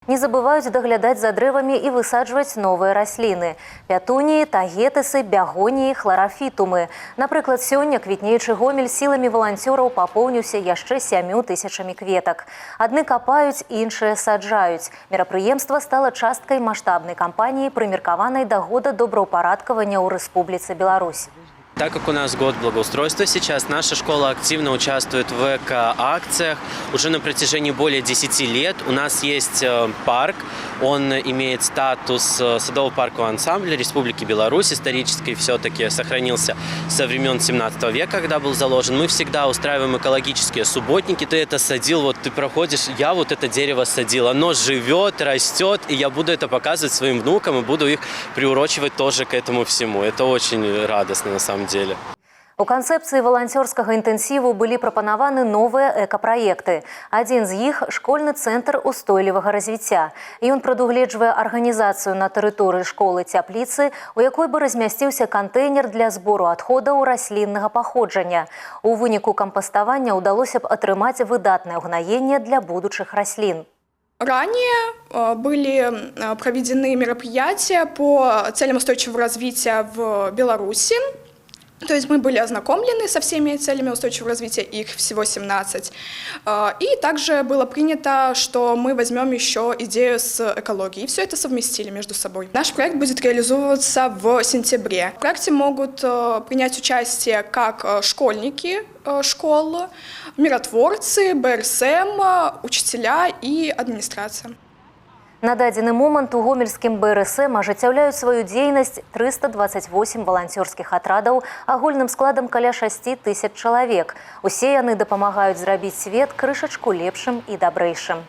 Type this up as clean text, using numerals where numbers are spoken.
Не забываюць даглядаць за дрэвамі і высаджваць новыя расліны. Пятуніі, тагетысы, бягоніі, хларафітумы. Напрыклад, сёння квітнеючы Гомель сіламі валанцёраў папоўніўся яшчэ 7000 кветак. Адны капаюць, іншыя саджаюць. Мерапрыемства стала часткай маштабнай кампаніі, прымеркаванай да года добраўпарадкавання ў Рэспубліцы Беларусь. Так как у нас год благоустройства сейчас, наша школа активно участвует в эко-акциях уже на протяжении более 10 лет. У нас есть парк, он имеет статус садово-паркового ансамбля Республики Беларусь, исторический все-таки сохранился со времен 17 века, когда был заложен. Мы всегда устраиваем экологические субботники. Ты это садил, вот ты проходишь, я вот это дерево садил, оно живет, растет, и я буду это показывать своим внукам и буду их приурочивать тоже к этому всему. Это очень радостно на самом деле. У канцэпцыі валанцёрскага інтэнсіву былі прапанаваны новыя экапраекты. Адзін з іх — школьны цэнтр устойлівага развіцця. Ён прадугледжвае арганізацыю на тэрыторыі школы цяпліцы, у якой бы размясціўся кантэйнер для збору адходаў расліннага паходжання. У выніку кампаставання ўдалося б атрымаць выдатнае ўгнаенне для будучых раслін. Ранее были проведены мероприятия по целям устойчивого развития в Беларуси. То есть мы были ознакомлены со всеми целями устойчивого развития, их всего 17. И также было принято, что мы возьмем еще идею с экологией. И все это совместили между собой. Наш проект будет реализовываться в сентябре. В проекте могут принять участие как школьники школ, миротворцы, БРСМ, учителя и администрация. На дадзены момант у гомельскім БРСМ ажыццяўляюць сваю дзейнасць 328 валанцёрскіх атрадаў агульным складам каля 6 тысяч чалавек. Усе яны дапамагаюць зрабіць свет крышачку лепшым і дабрэйшым.